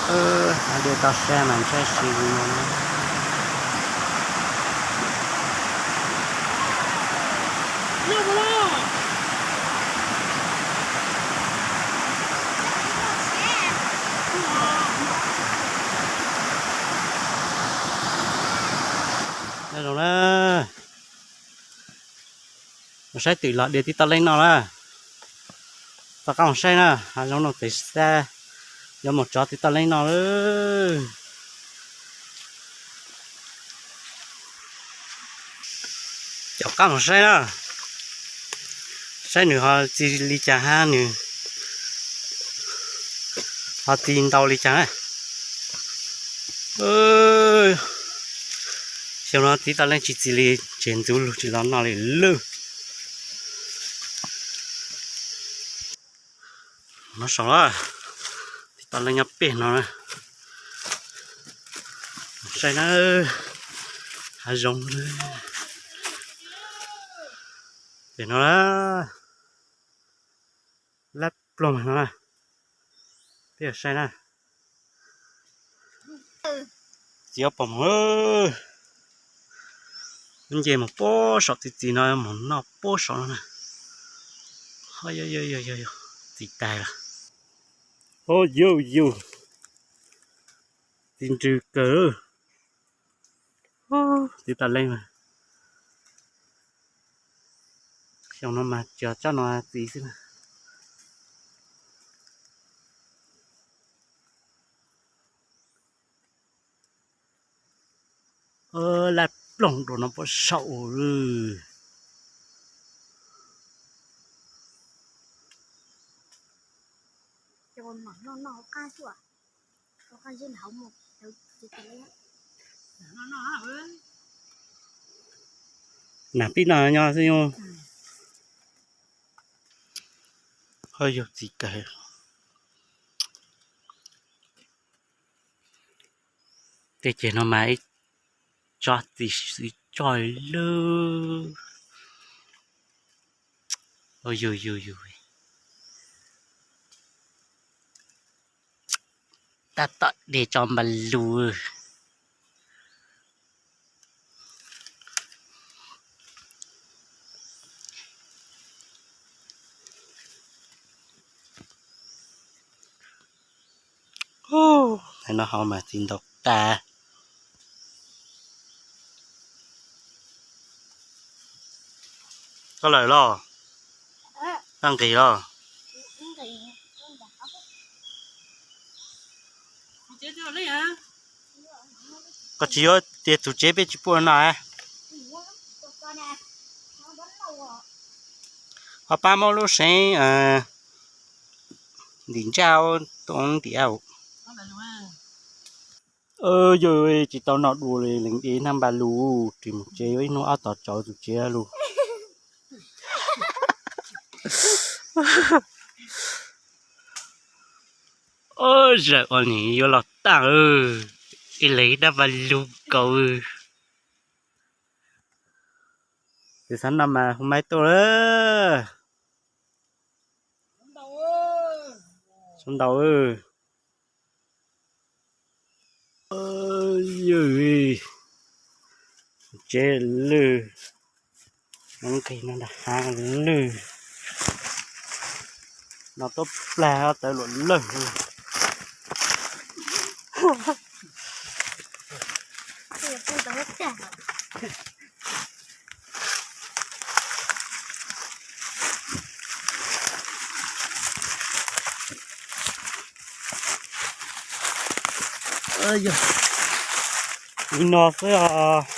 Hav dej toj siab mas ntshai si li no. Nyob zoo na, mus saib twm los dias tib toj leej no na. Toj qab mus saib na, hav zoov no tes xa, yuav mus tsov tib toj leej no lawm. Caum qab mus saib na, saib nws ho txi li cas hab nws ho txi ntau li cas na. Xyoo no tib toj leej tsis txi li, tsev ntxuv lug tsis los noj li lawm. Nov saum na, tib toj leej nyob pem no na. Saib na, hav zoov pem no na, lab ploog no na, peb saib na. Txiv ob pom mog, nce mus puag saum txiv txiv no mus noj puag saum no na. Txiv tas lawm. Yus yus, txiv ntsws kawg. Tib toj leej mas, xyoo no mas tsuas tsob no txiv xwb na. Laj ploog dua no puag saum. Nam pib no nyob xwb yog. Ho yog txiv kawg. Tej ceg no mas ib tsob txiv xwb tso lawm. Yus yus yus, tab tom de tso npas lus. Hais no hauv mas txiv ntau tas. Koj lawm los? Koj nqis los? Koj tsis yuav tias tus tsev peb tsis pub no? Ho pab muab lub seeb ntim ntsaj ua ntiav. Yog tsis tau noj dua li, lees de naj npa lus, ris mus tsev yuav ib hnub ob tom tsauv tus tsev lus. Ob zawm ua nim yuav los tag, ib leeg naj npa lus kaus. Tus xav noj mas hu maib tuaj lawm. Sub ntaus. Yog tsev lwj, nqis no nram hav lwj, no tuaj plag tawv luam lawg. Yog li no xwb os.